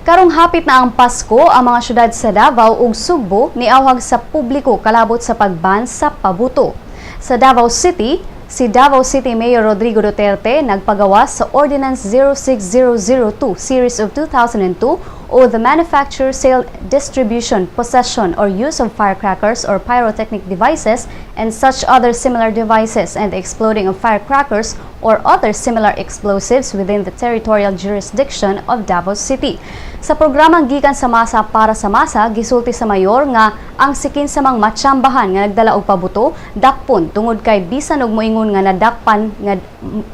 Karong hapit na ang Pasko, ang mga syudad sa Davao ug Sugbo niawhag sa publiko kalabot sa pagban sa pabuto. Sa Davao City, si Davao City Mayor Rodrigo Duterte nagpagawas sa Ordinance 06002 Series of 2002 o the manufacture, sale, distribution, possession, or use of firecrackers or pyrotechnic devices and such other similar devices and the exploding of firecrackers or other similar explosives within the territorial jurisdiction of Davao City. Sa programang Gikan sa Masa para sa Masa, gisulti sa mayor nga ang sikin sa mang matsambahan nga nagdala og pabuto dakpon tungod kay bisan og moingon nga nadakpan nga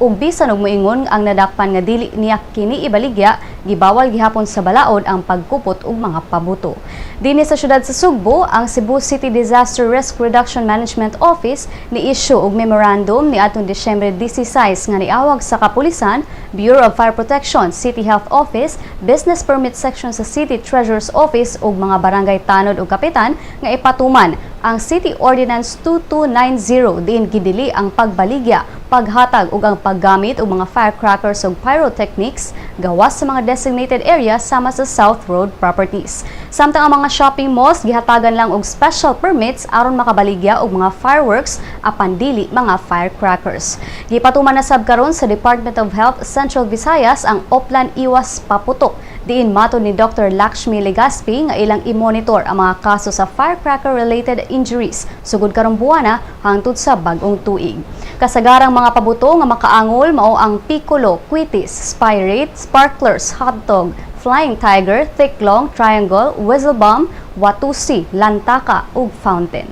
ug bisan og moingon ang nadakpan nga dili niya kini ibaligya, gibawal gihapon sa balaod ang pagkupot og mga pabuto. Dinhi sa syudad sa Sugbo, ang Cebu City Disaster Risk Reduction Management Office ni-issue og memorandum ni atong Disyembre 16 nga niawag sa kapulisan, Bureau of Fire Protection, City Health Office, Business Permit Section sa City Treasurer's Office ug mga barangay tanod ug kapitan nga ipatuman ang City Ordinance 2290 diin gidili ang pagbaligya, paghatag ug ang paggamit og mga firecrackers ug pyrotechnics gawas sa mga designated area sama sa South Road properties. Samtang ang mga shopping malls gihatagan lang og special permits aron makabaligya og mga fireworks apan dili mga firecrackers. Gipatuman na sab karon sa Department of Health Central Visayas ang Oplan Iwas Paputok diin matod ni Dr. Lakshmi Legaspi nga ilang i-monitor ang mga kaso sa firecracker-related injuries sugod karong buwana hangtod sa bag-ong tuig. Kasagarang mga pabuto nga makaangol mao ang piccolo, quitis, spirate, sparklers, hotdog, flying tiger, thick long, triangle, whistle bomb, watusi, lantaka ug fountain.